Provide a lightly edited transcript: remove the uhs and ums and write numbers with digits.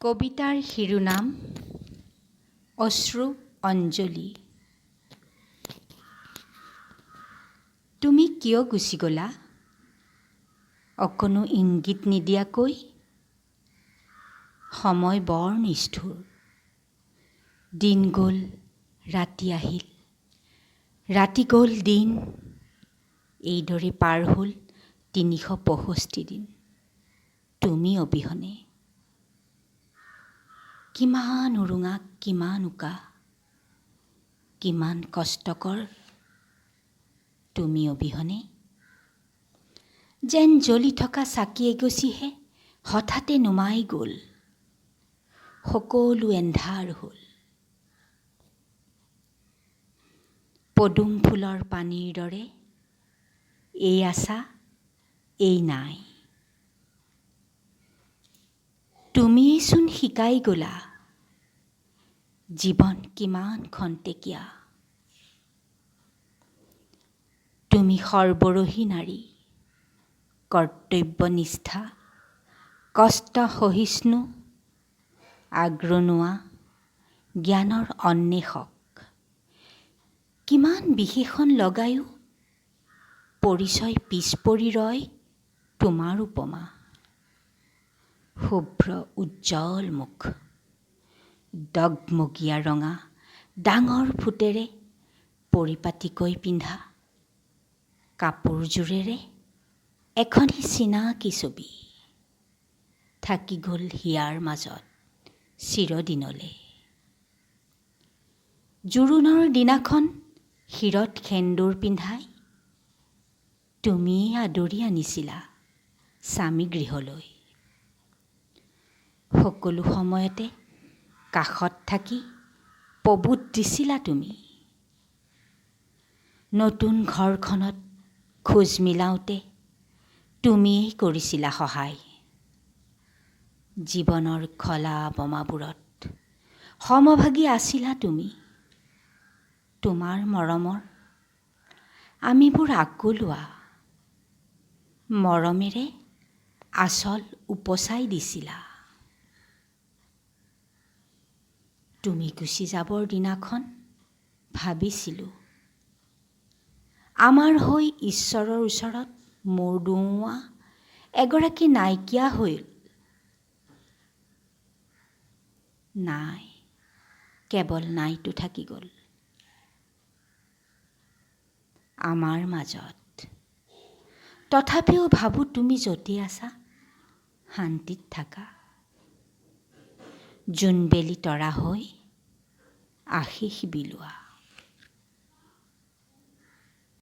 কবিতাৰ শিৰোনাম অশ্ৰু অঞ্জলি। তুমি কিয় গুচি গ'লা অকণো ইংগিত নিদিয়াকৈ? সময় বৰ নিষ্ঠুৰ। দিন গ'ল, ৰাতি আহিল, ৰাতি গ'ল দিন, এইদৰে পাৰ হ'ল 365 দিন তুমি অবিহনে। কিমান উৰুঙা, কিমান উকা, কিমান কষ্টকৰ তুমি অবিহনে। যেন জ্বলি থকা চাকি এগছিহে হঠাতে নুমাই গ'ল, সকলো এন্ধাৰ হ'ল। পদুম ফুলৰ পানীৰ দৰে এই আছা, এই নাই। তুমিয়েইচোন শিকাই গ'লা জীৱন কিমান খন্তেকীয়া। তুমি সৰবৰহী নাৰী, কৰ্তব্যনিষ্ঠা, কষ্ট সহিষ্ণু, আগৰণুৱা, জ্ঞানৰ অন্বেষক। কিমান বিশেষণ লগায়ো পৰিচয় পিছ পৰি ৰয় তোমাৰ উপমা। শুভ্ৰ উজ্জ্বল মুখ, দগমগীয়া ৰঙা ডাঙৰ ফুটেৰে পৰিপাটিকৈ পিন্ধা কাপোৰযোৰেৰে এখনি চিনাকি ছবি থাকি গ'ল হিয়াৰ মাজত চিৰদিনলৈ। জোৰোণৰ দিনাখন শিৰত সেন্দুৰ পিন্ধাই তুমিয়েই আদৰি আনিছিলা স্বামী গৃহলৈ। সকলো সময়তে কাষত থাকি প্ৰবোধ দিছিলা তুমি। নতুন ঘৰখনত খোজ মিলাওঁতে তুমিয়েই কৰিছিলা সহায়। জীৱনৰ খলা বমাবোৰত সমভাগী আছিলা তুমি। তোমাৰ মৰমৰ আমিবোৰ আকলুৱা, মৰমেৰে আচল উপচাই দিছিলা। তুমি গুচি যাবৰ দিনাখন ভাবিছিলোঁ, আমাৰ হৈ ঈশ্বৰৰ ওচৰত মূৰ দোওঁৱা এগৰাকী নাইকিয়া হ'ল। নাই, কেৱল নাইটো থাকি গ'ল আমাৰ মাজত। তথাপিও ভাবোঁ তুমি য'তে আছা শান্তিত থাকা। জোনবেলি তৰা হৈ আশীষ বিলোৱা।